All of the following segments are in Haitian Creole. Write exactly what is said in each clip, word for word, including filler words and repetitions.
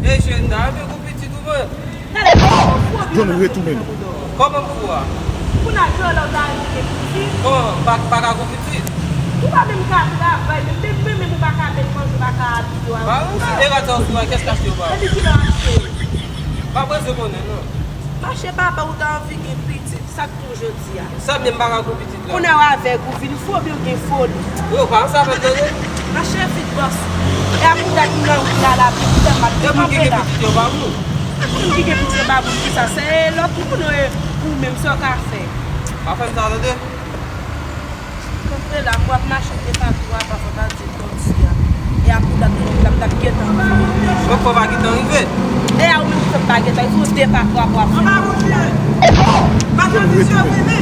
Mesye, n ta fè gwo pitit ou mwen. Gade, kòman fou, John, retounen. Kòman pou a? Pou n al jwe la, w ta rive gen pitit. Kòman, pa, pa ka gwo pitit? Ou pa menm ka travay, menm, menm, menm, menm ou pa ka menm manje, ou pa ka abiye, w a. Ba, ou se erat sa ou sou a, kès k achte yo ba ou? Epi ki lè w achte yo? Pa bezwen konnen, non. Mache papa, ou ta anvi gen pitit. Sa k tou jodi a? Sa menm pa ka pou pitit la. Kounye a w avèg ou vin fou oubyen w gen foli? Wi, ou pa ansanm avè m tande. Mache vit bòs. E a pou dat m nan wout la la, pou tèlman m te kanpe la. Moun ki gen pitit yo pa moun. Moun ki gen pitit yo pa moun, kisa? Se lòt moun, e ou menm sa w ka fè. Pa fè m sa tande. Kanpe la, pou ap mache de pa twa pa fè pati. E a pou dat mwen, m t ap gentan rive. Fòk fò pa gentan rive. E a ou menm ki fè m pa gentan rive, ou de pa twa pou ap fè. Anba wout li ye. Machann misye vini.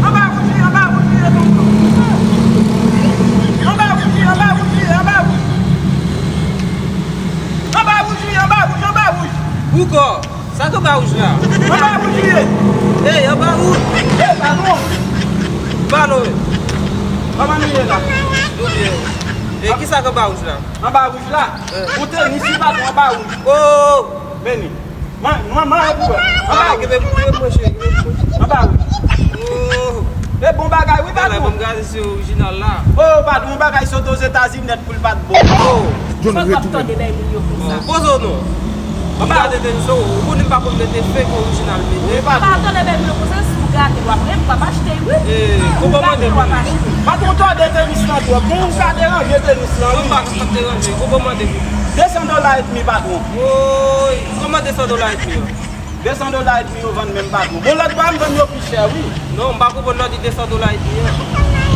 Anba wout li, anba wout li ye, tonton. Anba wout li, anba wout li ye, anba wout. Anba wout li, anba wout, anba wout. Poukò? Sa k anba wouj la? Anba wouj li ye. Ey, anba wouj. Ey, patwon. Patwon. Kòman nou ye la? Nou byen. E kisa k anba wouj la? Anba wouj la? Eh. Ou te ni si patwon anba wouj. Oh! Vini. Man, man, man, pou wè. Anba wouj. Kenbe, kenbe mwen, cheri, kenbe mwen. Anba wouj. Oh! E bon bagay, wi, patwon. Bon, gade si orijinal la. Oh, patwon, bagay sot Ozetazini nèt pou l pa t bon. Oh! John, retounen. Fòk w ap tande bay moun yo konsa. Bon, poze w non. Ou gade tenis ou, ou konnen m pa konn mete fake orijinal mete. Wi, patwon. Pa tande bay moun yo konsa, si w gate, w ap renmen, w ap achte, wi. Eh, si w gate, w ap achte. Patwon, tande tenis lan twòp. Bon, ou ka deranje tenis lan, wi. Non, m pa ka deranje, konprann mande. Desan dola edmi, patwon. Woy, kòman desan dola edmi an? Desan dola edmi yo vann menm patwon. Bon, lòt bò a m vann yo pi chè, wi. Non, m pa konprann lè w di desan dola edmi an.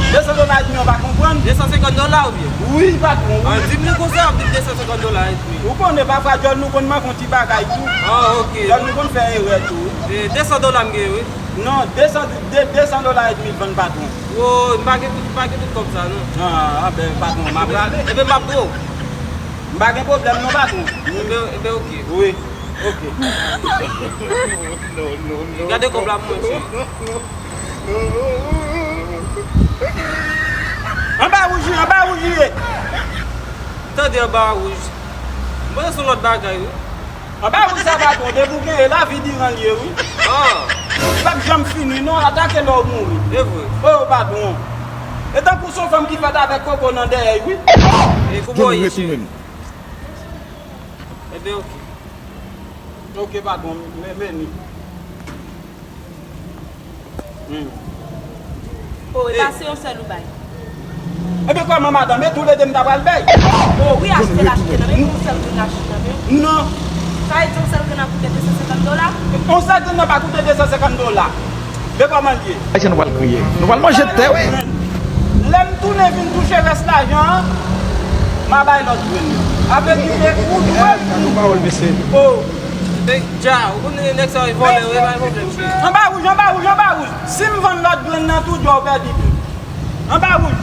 Desan dola edmi an, w pa konprann? Desan senkant dola oubyen? Wi, patwon, wi. An, di m li konsa, w ap di m desan senkant dola edmi. Ou konnen, pafwa, djòl nou konn manke yon ti bagay tou. Ah, ok. Djòl nou konn fè erè tou, wi. E, desan dola m gen, wi. Non, desan, de, desan dola edmi l vann patwon. Wo, m pa gen tout, m pa gen tout kòb sa, non. Ah, ah, ben, patwon, m ap rale. Ebyen, m ap dwe w. M pa gen pwoblèm, non, patwon. Ebyen, ebyen, ok. Wi. Ok. Gade kòb la pou mwen, cheri. Anba wouj li, anba wouj li ye. Tande anba wouj. Mwen se yon lòt bagay, wi. Anba wouj sa, patwon, depi w genyen lavi diran l ye, wi. Ah. Li p ap janm fini, non, atake lè w mouri. E vre. Oh, patwon. E tankou se yon fanm ki fèt avèk koko nan dèyè, wi. E kòman w ye, cheri? Ebyen, ok. Ok, patwon, men, men ni. Hmm. Oh, e pa se yon sèl ou bay? Ebyen, kòman, madanm? E toulede m ta pral bay? Oh, wi, achte l, achte nan men, yon sèl moun achte nan men. Non. Sa vle di yon sèl grenn ap koute de san senkant dola? Yon sèl grenn nan pa koute de san senkant dola. Men kòman l ye? Ayisyen, nou pral kriye. Nou pral manje tè, wi. Lè m tounen vin touche rès lajan an, m a bay lòt grenn nan. Avèk li, men ou dwe. Gade yon pawòl, mesye. Oh. Men, dja, ou konnen nèg sa yo vòlè, wi, pa gen pwoblèm, cheri. Anba wouj, anba wouj, anba wouj. Si m vann lòt grenn nan tou, dja w pèdi tou. Anba wouj.